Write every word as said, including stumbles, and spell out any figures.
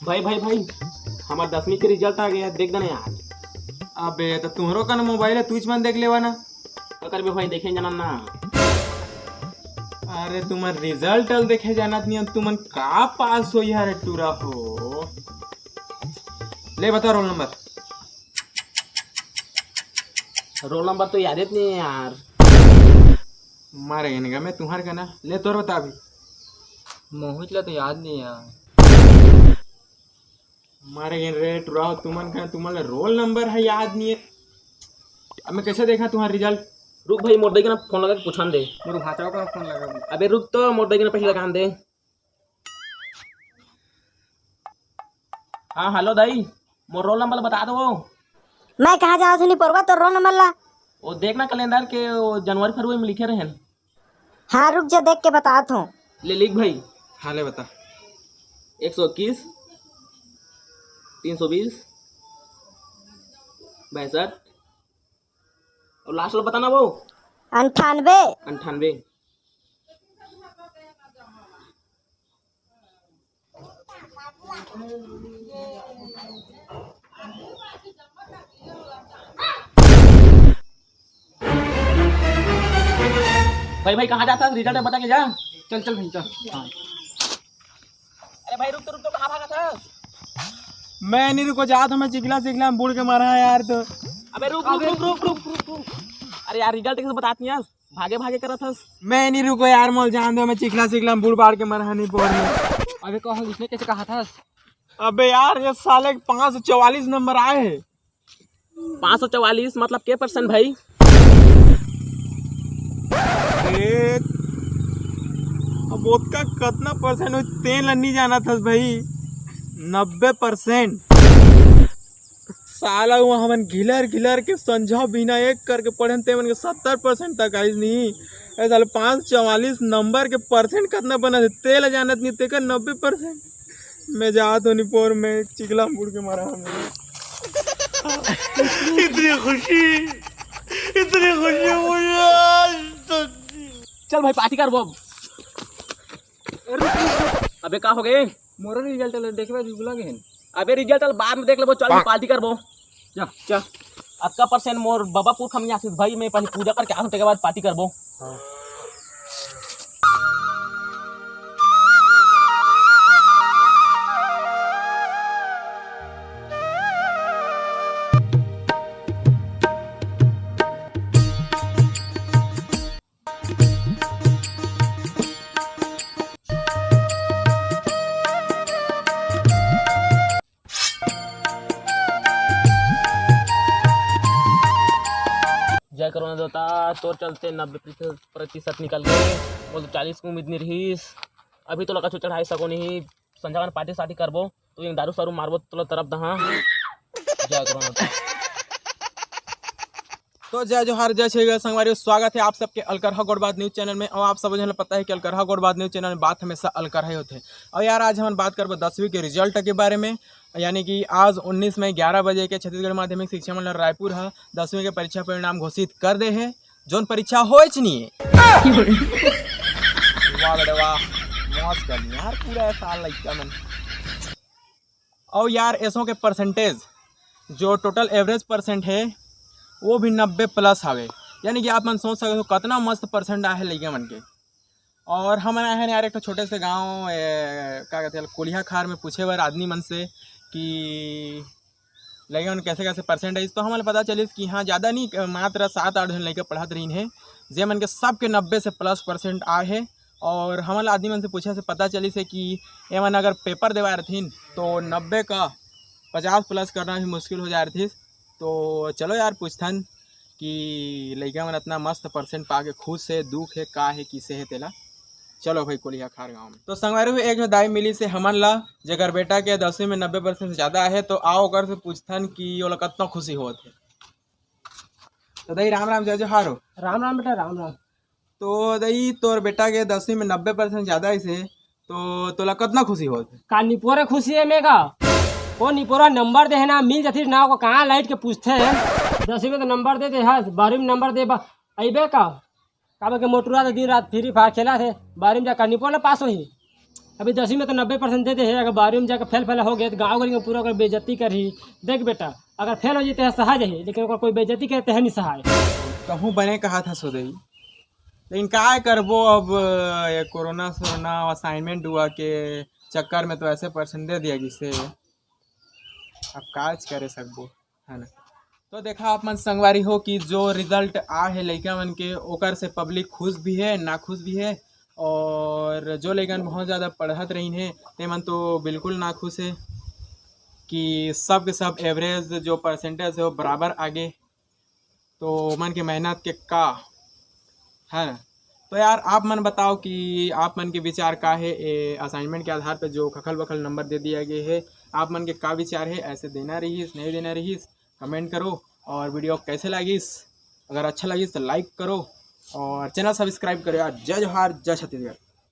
भाई, भाई, भाई, हमर दसवीं के रिजल्ट आ गया, देख देना यार। अबे, तो तुम्हरो कन मोबाइल है, तुझ मन देख लेवा ना। का करबे भाई, देखे जाना ना। अरे, तुमन रिजल्ट अल देखे जानत नहीं, तुमन का पास हो यार, टूरा हो। ले बता रोल नंबर। रोल नंबर तो याद नहीं है यार। मारे इनका मैं तुम्हारे का ना, ले तोर बता अभी। मोहित ला तो याद नहीं यार। मारे इन रे टुराओ, तुमन का, तुमन ला रोल नंबर है याद नहीं है। अब मैं कैसे देखा तुम्हारा रिजल्ट? रुक भाई, मोर दाई के ना फोन लगा के पूछन दे। मोर भांचा का फोन लगा। अबे रुक तो, मोर दाई के ना पहले लगान दे। हाँ, हेलो दाई, मोर रोल नंबर बता दो वो। मैं कहाँ जाओ थी नहीं पोरवा तो रोल नंबर ला। वो देख ना कैलेंडर के, वो जनवरी फरवरी में लिखे रहन। हाँ, रुक जा, देख के बतात हूँ। ले लिख भाई। हाँ, ले बता। एक सौ इक्कीस, तीन सौ बीस, बासठ, और लास्ट वाला बताना वो। अंठानवे। अंठानवे। भाई, भाई, कहाँ जाता है? रिजल्ट बता के जा। चल, चल भाई, चल। हाँ। अरे भाई, रुक तो, रुक तो, कहाँ भागा था? मैं नहीं रुको, जा तो मैं चिखला, चिखला में बूड़ के मरा यार तो। अबे रुक, रुक, अबे रुक, रुक, रुक, रुक, रुक। अरे यार, रिजल्ट कैसे बताती है? भागे भागे करत हस। मैं नहीं रुको यार, मोल जान दो, मैं चिखला, चिखला में बूड़ बाड़ के मरा नहीं बोल। अबे कहो, इसने कैसे कहा था? अबे यार, ये साले के पाँच सौ चवालीस नंबर आए हैं। पाँच सौ चवालीस मतलब के परसेंट भाई? देख, अब ओतका कतना परसेंट हो, तेन ला नहीं जाना था भाई। नब्बे परसेंट। साला वो हमन घिलर घिलर के संझा बिना एक करके पढ़न, ते मन के सत्तर परसेंट तक आइस नहीं। ए साले, पाँच सौ चवालीस नंबर के परसेंट कतना बना थे, ते ला जानत नहीं, तेकर नब्बे परसेंट। मैं जात होनी पोर में चिखला में बूड़ के मरा हूँ। इतनी खुशी, इतनी खुशी मुझे आज तक नहीं। चल भाई, पार्टी करबो अब। अबे का हो गए? मोर रिजल्ट ले देखबे, बिगुला गए हैं। अबे रिजल्ट ले बाद में देख लेबो, चल पार्टी करबो। जा। चल। अतका परसेंट मोर बाबा पुरखा में आशीष भाई, मैं पहले पूजा करके आऊँ, तेके बाद पार्टी करबो। हाँ। जय कोरोना देवता, तोर चलते नब्बे प्रतिशत निकल गए, बोल तो चालीस की उम्मीद नहीं रहीस। अभी तो लगा छो चढ़ाई सको नहीं, संझा कन पार्टी सार्टी करबो, तो ये दारू सारू मारबो, तो तरफ दहा। जय कोरोना देवता। तो जय जोहार, जय छत्तीसगढ़ संगवारी, स्वागत है आप सबके अलकरहा गोठ बात न्यूज चैनल में। और आप सब झन ल पता है कि अलकरहा गोठ बात न्यूज चैनल में बात हमेशा अलकरहा ही होथे। और यार, आज हमन बात करबो दसवीं के रिजल्ट के बारे में। यानी कि आज उन्नीस मई ग्यारह बजे के छत्तीसगढ़ माध्यमिक शिक्षा मंडल रायपुर ह दसवीं के परीक्षा परिणाम घोषित कर दे हे, जोन परीक्षा होएच नहीं है। वाह बेटे वाह, मौज कर लिया यार पूरा साल लइका मन। और यार, एसो के परसेंटेज, जो टोटल एवरेज परसेंट है, वो भी नब्बे प्लस हवे। यानी कि आप मन सोच सकते हो, कितना मस्त परसेंट आए है लइका मन के। और हमन आए हैं यार, एक ठो छोटे से गांव, ए, का कहते हैं, कोलिहा खार में पूछे बर आदमी मन से कि लइका मन कैसे कैसे परसेंट आइस, तो हमन ल पता चलिस कि हाँ, ज़्यादा नहीं, मात्र सात आठ झन लइका पढ़त रहिन हे, जे मन के सबके नब्बे से प्लस परसेंट आए हे। और हमन ल आदमी मन से पूछे से पता चलिस हे कि एमन अगर पेपर देवाए रथिन, तो नब्बे का पचास प्लस करना भी मुश्किल हो जाए रथिस। तो चलो यार, पूछथन कि लइका मन इतना मस्त परसेंट पा के खुश हे, दुख हे, का हे, किसे हे तेला। चलो भाई, कोलिहा खार गांव में। तो संगवारी हो, एक झन दाई मिलिस हे हमन ला, जेकर बेटा के दसवीं में नब्बे परसेंट से ज्यादा आहे, तो आओ ओकर से पूछथन कि ओला कतना खुशी होत हे। तो दाई, राम राम, जय जोहार हो। राम राम बेटा, राम राम। तो दाई, तोर बेटा के दसवीं में नब्बे परसेंट ज्यादा आइस हे, तो तोला कतना खुशी होत हे? का निपोरे खुशी हे में का? वो निपोरा नंबर दे हे ना, मिल जातिस ना, ओकर कहाँ लाइट के पूछथे। दसवीं में तो नंबर दे दे हस, बारहवीं में नंबर दे बा-, अइबे का? काबर के मोटुरा तो दिन रात फ्री फायर खेलत हे, बारहवीं में जाके निपोर ले पास होही। अभी दसवीं में तो नब्बे परसेंट दे दे हे, अगर बारहवीं में जाकर फेल फेल हो गए तो गाँव गली में पूरा ओकर बेइज्जती करही। देख बेटा, अगर फेल हो जाते हैं सहा जाही, लेकिन ओकर कोई बेइज्जती करे तेह नहीं सहाय। कहूँ बने कहा था सोदई, लेकिन काय करबो अब, ये कोरोना सोरोना असाइनमेंट दुआ के चक्कर में तो ऐसे परसेंट दे दिया गिसे। अब काज करे सकबो, है ना? तो देखा आप मन संगवारी हो कि जो रिजल्ट आ है लइका मन के, ओकर से पब्लिक खुश भी है, ना खुश भी है। और जो लइकन बहुत ज़्यादा पढ़त रहिन है, ते मन तो बिल्कुल ना खुश है कि सब के सब एवरेज जो परसेंटेज है वो बराबर आगे। तो ओमन के मेहनत के का, है ना? तो यार आप मन बताओ कि आप मन के विचार का है ए असाइनमेंट के आधार पे जो खखल बखल नंबर दे दिया गया है, आप मन के का विचार है? ऐसे देना रहीस, नहीं देना रहीस, कमेंट करो। और वीडियो कैसे लागिस, अगर अच्छा लागिस तो लाइक करो और चैनल सब्सक्राइब करो यार। जय जोहार, जय छत्तीसगढ़।